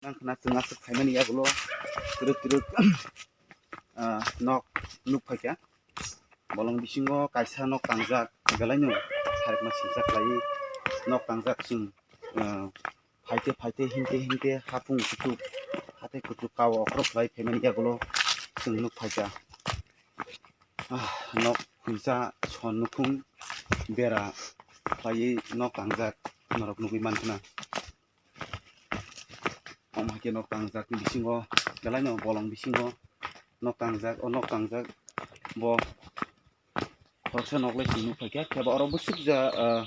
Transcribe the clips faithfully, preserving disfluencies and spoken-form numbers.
Nang khna chwng aswk phaimani yagulo twrwk twrwk, ah, nok nuk phaikha. Bolong bisingo kaisa nok tangjak, belaino sarikma singcha khlaiwi nok tangjak chwng, ah, phaite phaite himte himte hapung kuchuk, hathai kuchuk kao okhorok khlai phaimani yagulo chwng nuk phaikha. Ah, nok khungsa son nukhung bera khlaiwi nok tangjak norok nugwi mankhna. Omo hai khe nok tangjak ni bisingo, belaino bolong bisingo nok tangjak, o nok tangjak bo khoroksa nok lai chwng nuk phaikha, khe bo oro bwswk ja, ah,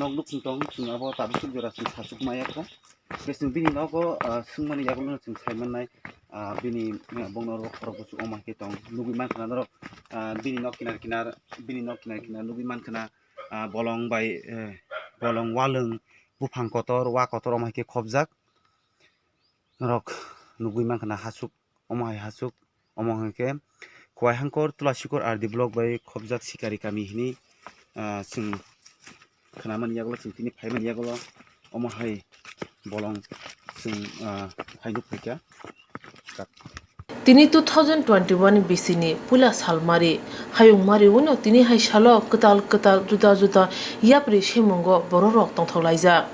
nok nukhung tong, chwng abo tabuk swk jora chwng sachuk maya kho. Khe chwng bini nogo, ah, swngmani yagulo no chwng sai mannai, ah, bini, ah, bongno oro khorok bwswk omo hai khe tong nugwi mankha norok, ah, bini nok kinar kinar, bini nok kinar kinar nugwi mankha na, ah, bolong bai, eh, bolong walwng buphang kotor, wa kotor omo hai khe khopjak. Norok nugwi mankha na hasuk, omo hai hasuk, omo hai khe Khowai Hangkor Tulasikor R D block bai khopjak Sikari kami hini, ah, chwng khnamani yagulo, chwng tini phaimani yagulo, omo hai bolong chwng, ah, phai nuk phaikha. Tini two thousand twenty-one bisini puila salmari, hayungmari uno tini hai salo kwtal kwtal juda juda yapri semungo bororok tongthok laijak.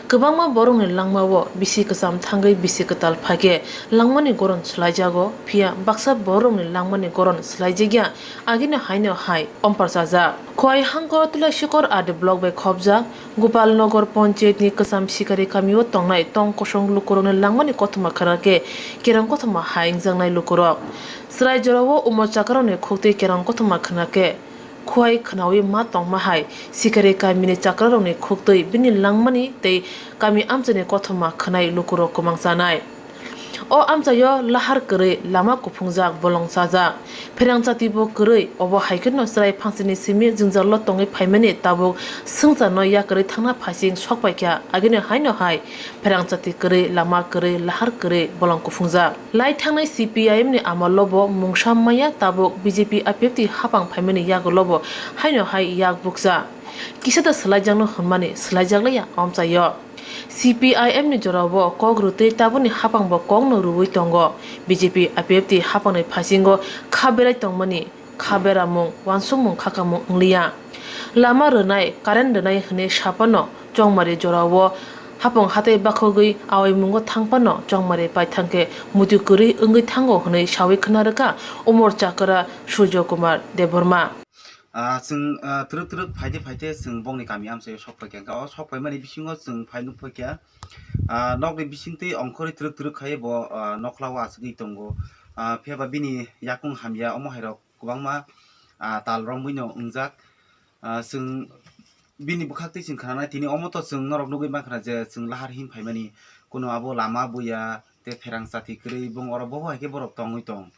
Kwbangma borokni langmao bisi kwcham thangwi bisi kwtal phaikhe langmani goron swlaijago, phiya baksa borokni langmani goron swlaijakya, agini haino hai ompar chajak. Khowai Hangkor Tulasikor R D block bai khopjak Gopal Nagar Panchayat ni Kwcham Sikari kamio tongnai tong kosong lukurokni langmani kothoma khna khe kereng kothoma hai wngjaknai lukurok. Chwrai jorao umor chakarokni khuktwi kereng kothoma khna khe khowai khnaui ma tongma hai Sikari kamini chakrarokni khuktwi bini langmani tei kami amchaini kothoma khwnai lukurok kwmang chanai. O amchaio lahar kwrwi lama kuphungjak bolong chajak. Pherang chati bo kwrwi, obo hai kheno chwrai phangsini simi jwngjalo tongwi phaimani tabuk swngcharno yakarwi thangna phaising sok paikha, agini haino hai pherang chati kwrwi, lama kwrwi, lahar kwrwi bolong kuphungjak. Lai thangnai C P I M ni amalo bo mungsa maya tabuk B J P I P F T hapang phaimani yagulo bo haino hai yak bukcha. Kisa da swlaijakno hwnmani swlaijaklaiya amchaio. C P I M ni jorao kok rwtwi tabukni hapangbo kokno rwui tongo. B J P I P F T hapangni phasingo kha berai tongmani, kha beramung, uansukmung khakamung wngliya. Lama rwnai, current rwnai hwnwi saphano chongmari jorao hapang hatai bakhogwi awaimungo thangphano chongmari paithangkhe muitu kwrwi wngwi thango hwnwi sawi khna rwkha Umor Chakra Surjo Kumar Debbarma. Ah, chwng, ah, twrwk twrwk phaide phaide chwng bongni kami amchaio sok paikha. Hwnkhe o sok paimani bisingo chwng phai nuk paikha. Ah, nokni bisingtwi ongkhorwi twrwk twrwk khai bo, ah, nokhlao achugwi tongo. Ah, phiya ba bini yakung hamya omo hairok kwbangma, ah, tal romwino wngjak. Ah, chwng bini bwkhaktwi chwng khnanai tini omo to chwng norok nugwi mankha je chwng lahar him phaimani, kuno abo lama buya tei pherang chati kwrwi bung oro bobo hai khe borok tongwi tong.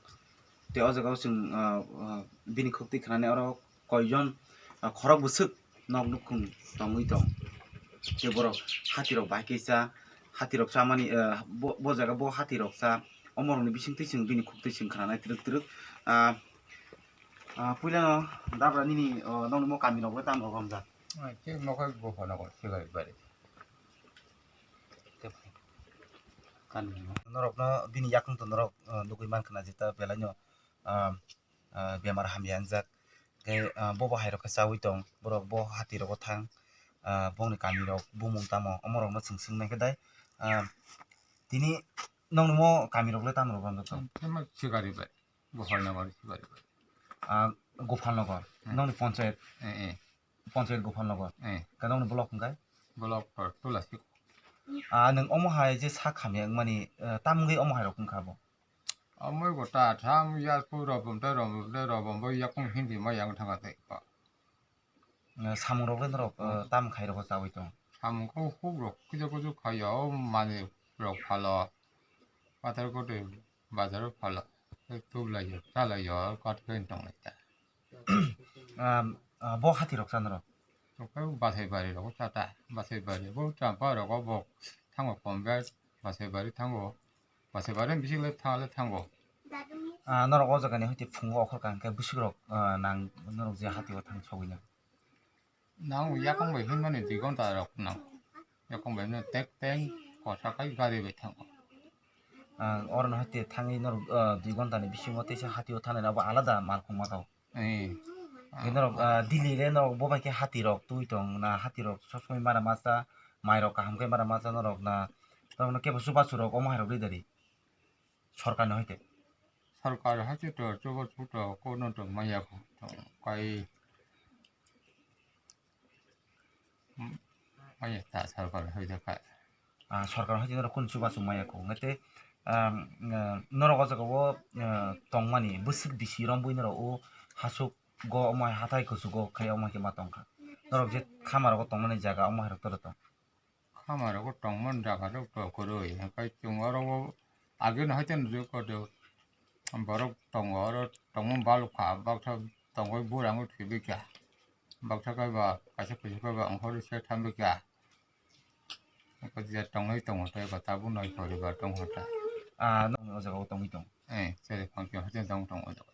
Tei o jaga o chwng, ah, ah, bini khuktwi khnani oro koijon, ah, khorok bwswk nok nukhung tongwi tong. Tei borok hatirok bai khe cha, hatirok chamani, ah, bo, bo jaga bo hatirok cha. Omorokni bisingtwi chwng bini khuktwi chwng khnanai twrwk twrwk. Ah, ah, puilano dabra nini, oh, nokni mo kamirok bai tamo romjak? Ah, khe mokol bo hono ko sibai bari. Norokno bini yakung to norok, ah, nugwi mankha na jeta belaino, ah, ah, bemar hamya wngjak. Tei, ah, bobo hairok khe chaui tong, borok bo hati rogo thang, ah, bongni kami rok bumung tamo, omorokno chwng swngnaikhe dai, ah, tini nokni mo kami rok le tamo rok romjak tong? Sikari bai, Gopal Nagar Sikari bai. Ah, Gopal Nagar, hmm, nokni ponchayat? Eh, eh. Ponchayat Gopal Nagar. Eh. Ka nokni block hwnkhe? Block for Tulasi. Ah, nwng omo hai je sak hamya wngmani, eh, tam wngwi omo hai rok wngkha bo? Omo bo ta tham ya pu robom tei robom tei robom bo yakung hindi ma yang thanga tei pa. Eh, samung rok le norok, eh, hmm, tam khai rok chaui tong? Samung kho huk rok kisa kusu khaiya o mani rok phalo. Pathar kote bazar o phalo. Tei tublai yo, chalai yo, kat khe tong lai ta. Ah, ah, bo hati rok chanro? Tokhe Basaibari rogo chata. Basaibari bo champa rogo bo thango kombe Basaibari thango. Basaibari bising le thang le thango. Ah, norok o jaga ni hoite phungo okhor kang khe bwswk rok, ah, nang norok je hati o thang sogwi na. Nang yakung bai hinmani dui ghonta rok nang. Yakung bai no tek teng kosa kai gari bai thango. Ah, oro no hai te thangwi norok, ah, dui ghonta ni bisingo teisa hati o thangnai abo alada malkhung ma kha. Eh. Norok, ah, Delhi le norok bo bai khe hati rok twi tong na, hati rok sob somoi mara masa, mai rok kaham khe mara masa norok na, norok no kebo chubachu rok omo hai rok ri dari. Sorkar no hai te. Sorkar hai te to chubachu to kono to maya kho to kai. Hmm, maya ta sorkar hai te kai. Ah, sorkar hai te norok kun chubachu maya kho. Ngai te, ah, ah, norok o jaga o, ah, tongmani bwswk bisi rom bui norok o hasuk go omo hai hathai kuchuk o khai omo hai khe ma tong kha. Norok je khama rogo tongmani jaga omo hai rok toro tong. Khama rogo tongmani jaga rok to kwrwi. Hai chwng oro o age no hai te nujui koto. Borok tongo oro tongmani balok kha, baksa tongwi bura wng thwibikha. Baksa kaiba kaisa kuchuk kaiba ongkhorwi se thambikha. Eko je tongwi tongo tei eko tabuk noi poribar tongkha ta. Ah, nokni o jaga o tongwi tong. Eh, sere phang khe hotel tong tong o jaga.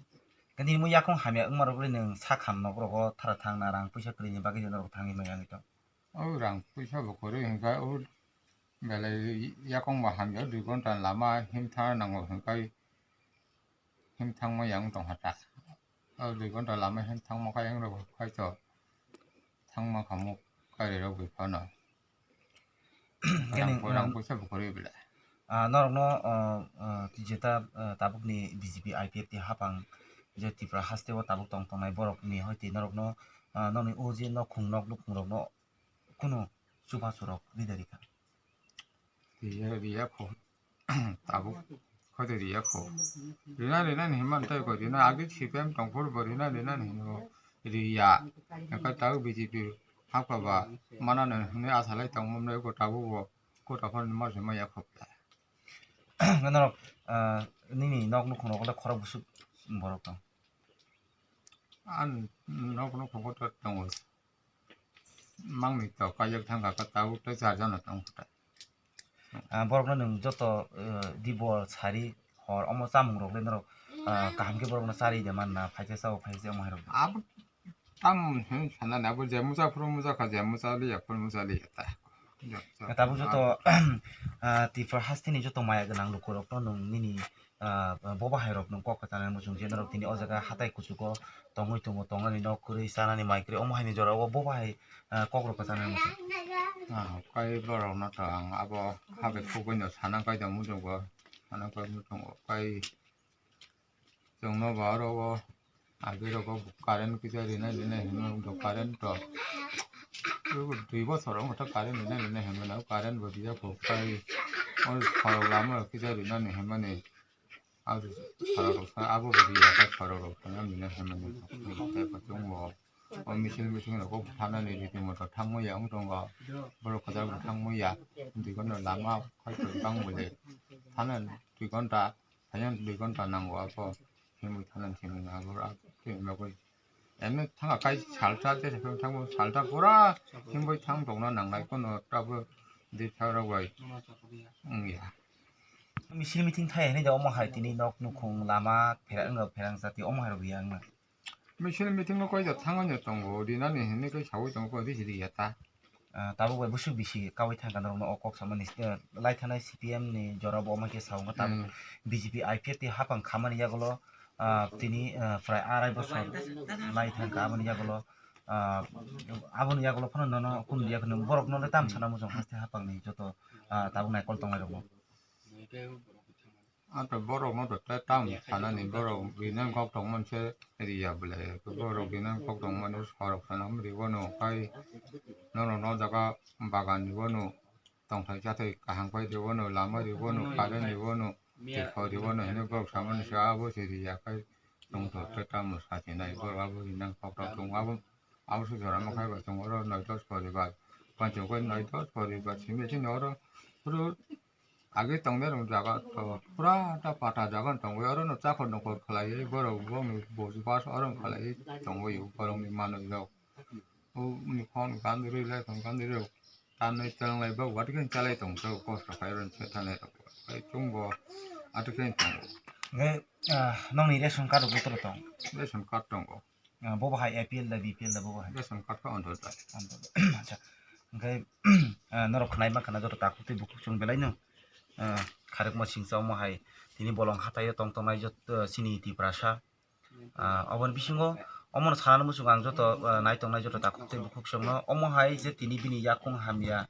Kani mo yakung hamya wngma rok le nwng sak ham nok rogo thara thang na rang puisa kwrwi ni bagwi norok thangwi maya wngwi tong. O rang puisa bo kwrwi hwnkhe o belai yakung bo hamya dui ghonta lama himtha nango hwnkhe him thangma yang tong kha ta. O dui ghonta lama him thangma kha yang rok khai to thangma kha mo kari rok bai phano. Gani, rang po, rang um, poisa bo kwrwi bwle. Ah, norokno, ah, ah, jeta, ah, tabukni B J P I P F T hapang je Tripura haste o tabuk tong tongnai borokni hoite norokno, ah, nokni o je nokhung nok nukhung rokno kunu chubachu rok rida rikha. Riya, riya kho. Tabuk khode riya kho. Rina, rina ni himman tai ko rina agi C P M tong phuru bo rina, rina ni hino riya. Eka tabuk B J P hakpa ba mana no hini asa lai tong mum ko tabuk bo ko ta phone mar se maya khop ta. Norok, ah, nini nok nukhung rok le khorok busuk borok tong. An nok nukhung ko tongo. Mangni to kaijak thangkha khe tabuk tei charjano tong khe. Ah, borokno nwng joto, eh, dibor, sari, hor omo chamung rok le norok, ah, kaham khe borokno charwi de manna, phaikhe chao, phaikhe omo hai rok. Abo tamo hwn sanani abo je mucha phuru mucha kha, je mucha liya phuru mucha liya ta. Tabuk joto, ah, Tripura hasteni joto maya gwnang lukurokno nwng nini ah, bo bahai rok nwng kok kwchanai muchung je norok tini o jaga hatai kuchugo tongwi tongo, tongnani nok kwrwi, chanani mai kwrwi, omo haini jora o bo bahai, ah, kok rok kwchanai muchung. Ah, kai borok no to ang abo habit khugwi no sana kai da muchungo, sana kai muchungo kai chwng no ba oro o agi rok o current kisa rina rina hinwi wngkha current to dui bosor wngkha current rina rina hinwi mano current bo rijak kho kai o khorok lama rok kisa rina ni hinmani. Abo khorok rok sa, abo bo ri ya ta khorok rok sa, nang nini hai mani tei bo chwng bo. O misil misil rok o thanani riti moto thangma ya wng tongo. Borok kwchar bo thangma ya. Dui ghonta lama khai kwbang bo le. Thana dui ghonta, thana dui ghonta nango abo. Himwi thana himwi abo abo himwi bagwi. Emni thangkha kai salsa je thangma salsa pura himwi thang tongna nangnai kono tabuk di thagra bai. Wng ya. Misil meeting thai hwnwi da omo hai tini nok nukhung lama phera wngkha pherang jati omo hai rok ya wngna. Misil meeting no koi da thangwi no tongo rinani hwnwi khe sawi tongo koi risi riya ta. Ah, tabuk bai busuk bisi kawi thangkha norokno o kok samani, eh, lai thanai C P M ni jora bo omo khe sa wngkha tabuk Hmm. B J P I P F T hapang khamani yagulo, ah, tini, ah, prai arai bosor lai thangkha aboni yagulo, ah, aboni yagulo phano nono kunu ya kheno borok no tam sana muchung haste hapang ni joto, ah, tabuk naikol tongnai rok no. Ato borok no to tei tam sanani borok rinani kok tongmani se riya bwle borok rinani kok tongmani sorok sana ribono kai nono no jaga bagan ribono tongthai chathai kaham kai ribono lama ribono current ribono twi khoi ribono hino borok samani se abo se riya kai tongthok tei tamo sachinai borok abo rinani kok tong abo abo se jora ma khai bo tong oro noi dos poribar pancham kai noi dos poribar simi sini oro phuru Age tongnairok jaga to pura ta pata jaga tongwi orono chakhor nokhor khlaiwi borok bongni bujubas oro khlaiwi tongwi borokni manwirok. Boni phone gandrwi lai phone gandrwi tanwi twlanglai bak watikhe chalai tongthok kosto khai oro se thanai rok. Hai chwngbo atikhe tongo. Hwnkhe, ah, nokni ration card rok joto tong? Ration card tongo. Ah, bo bahai A P L da, B P L da, bo bahai? Ration card khe Antyodaya. Antyodaya. Acha. Hwnkhe, ah, norok khwnai mankha na joto takhuk tei bukhuk chwng belai no, ah, kharikma singcha omo hai tini bolong hatai o tong tongnai joto chini Tiprasa. Ah, oboni bisingo omono sanani muchungo ang joto, ah, nai tongnai joto takhuk tei bukhuk chwngno omo hai je tini bini yakung hamya,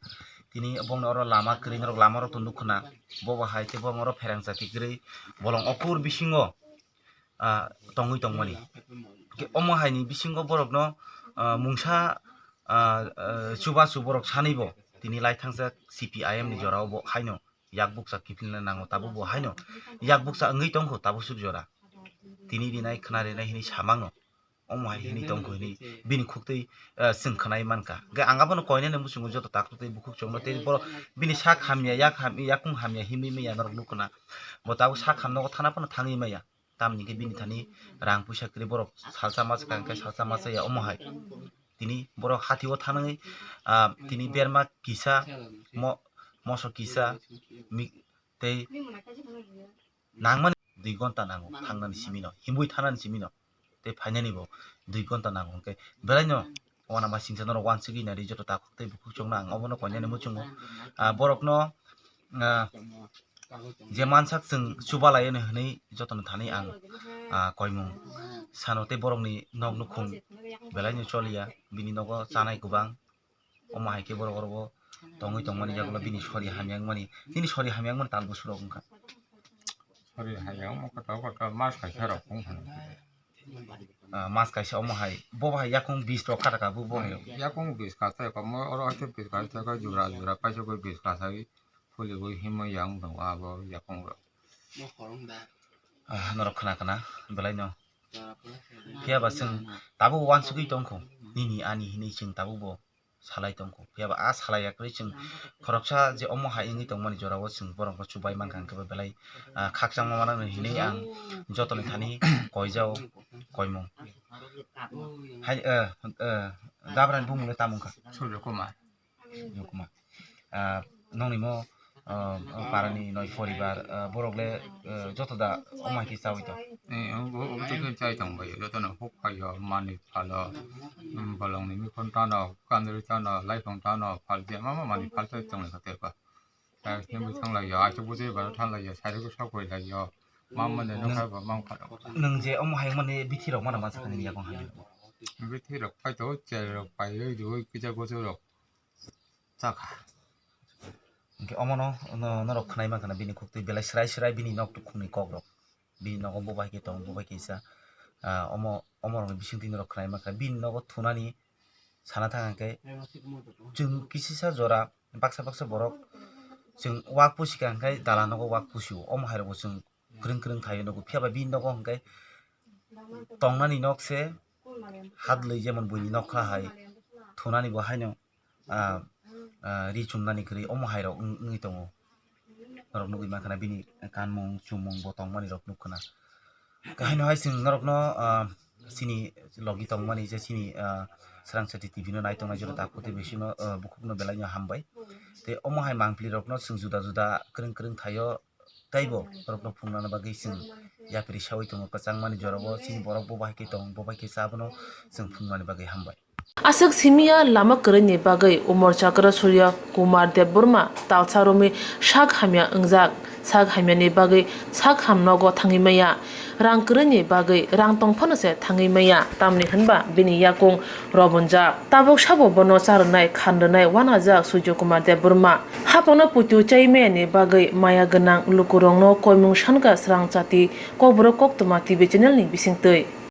tini bongni oro lama kwrwi norok lama rok to nukho na, bobo hai tei bongni oro pherang chati kwrwi bolong okur bisingo, ah, tongwi tongmani. Hwnkhe omo haini bisingo borokno, ah, mungsa, ah, ah, chubachu borok sanwi bo tini lai thangjak C P I M ni jorao bo haino yak bukcha kiphilna nango, tabuk bo haino yak bukcha wngwi tongkho tabuk suk jora. Tini rinai khna rinai hinwi samangno. Omo hai hinwi tongkho hinwi bini khuktwi, ah, chwng khwnai mankha. Hwnkhe ang abono koinani muchungo joto takhuk tei bukhuk chwngno tei borok bini sak hamya, yak ham-, yakung hamya hinwi maya norok nukho na. Bo tabuk sak hamnogo thana phano thangwi maya. Tamni hwnkhe bini thani rang puisa kwrwi borok salsa masa kha hwnkhe salsa masa ya omo hai. Tini borok hathi o thanwi, ah, tini berma kisa mo-, moso kisa mi-, tei nangmani dui gonta nango thangnani simino, himwi thanani simino tei phainani bo dui gonta nango hwnkhe belaino wana ma singsa norok wansugwi nari joto takhuk tei bukhuk chwngno ang obono koinani muchungo, ah, borokno, ah, je mansak chwng chubalai hwnwi jotono thani ang, ah, koimung sano tei borokni nok nukhung belaino choliya, bini nogo chanai kwbang. Omo hai khe borok oro bo tongwi tongmani yagulo bini sori hamya wngmani, nini sori hamya wngmani tal bwswk rok wngkha. Sori hamya wngma kotor kotor mas kaisa rok wng phano. Ah, mas kaisa omo hai, bo bo hai yakung bis rok kha rwkha bo bo hai. Yakung bis kha tei komo oro hai khe bis kha tei jura jura paisa khe bis kha sai phuli bo himwi yang tongo abo yakung rok. Ah, norok khna khna belai no. Phiya ba chwng tabuk wansugwi tongkho, nini ani hinwi chwng tabuk bo salai tongkho. Phiya ba a salai ya kwrwi chwng khoroksa je omo hai wngwi tongmani jorao chwng borokno chubai mankha, hwnkhe bo belai, ah, khakchangma mano hinwi ang jotoni thani koijao koimung. Hai, eh, eh, Gabrani bumungno tamo wngkha? Surjo Kumar. Surjo Kumar. Ah, nongni mo, ah, parani noi poribar, ah, borok le, ah, joto da omo hai khe chawi tong? Eh, obo, obo to khe chai tong bai, jotono huk phaio, manwi phalo, um, bolongni mikhon tano, kandri tano, laiphang tano, phal je ma ma manwi phal chai tong lai kha tei ba. Chai khe bwthang lai ya, aisa bwtwi bai than lai ya, sari khe sok bai lai ya, ma mane nokha ba mang phalo. Nwng je omo hai mani bithi rok mana ma sakha nini yakung hai? Bithi rok phai to, chai rok pai oi, roi kisa goso rok. Chakha. Hwnkhe omono, no-, norok khwnai mankha na bini khuktwi belai swrai swrai bini nok tukhungni kokrok. Bini nogo bo bai khe tongo, bo bai khe kisa, ah, omo, omorokni bisingtwi norok khwnai mankha. Bini nogo thunani sana thang hwnkhe chwng kisisa jora baksa baksa borok chwng wak pusi kha hwnkhe dala nogo wak pusi o. Omo hai rokbo chwng kwrwng kwrwng thai o nugo. Phiya ba bini nogo hwnkhe tongnani nok se hadlwi jemon buini nokha hai thunani bo haino, ah, ah, ri chumnani kwrwi omo hai rok wng-, wngwi tongo. Norok nugwi mankha na bini kanmung chumung bo tongmani rok nukha na. Kahaino hai chwng norokno, ah, chini logi tongmani je chini, ah, Swrangchati T V no nai tongnai joto takhuk tei bisingno, ah, bukhukno belai no hambai. Tei omo hai mangpili rokno chwng juda juda kwrwng kwrwng thaio teibo borokno phungnani bagwi chwng yapri saui tongo. Kwchangmani jorao chini borok bo bai khe tong, bo bai khe cha, abono chwng phungnani bagwi hambai. Aswk simi ya lama kwrwini bagwi Umor Chakra Surya Kumar Debbarma talsa romwi sak hamya wngjak. Sak hamyani bagwi sak ham nogo thangwi maya. Rang kwrwini bagwi rang tong phano se thangwi maya, tamni hwnba bini yakung robonjak. Tabuk sabo bono cha rwnai, khan rwnai wanajak Surjo Kumar Debbarma. Haphangno puitu chai mayani bagwi maya gwnang lukurokno koimung sankha Swrangchati Kokborok Koktwma T V channel ni bisingtwi.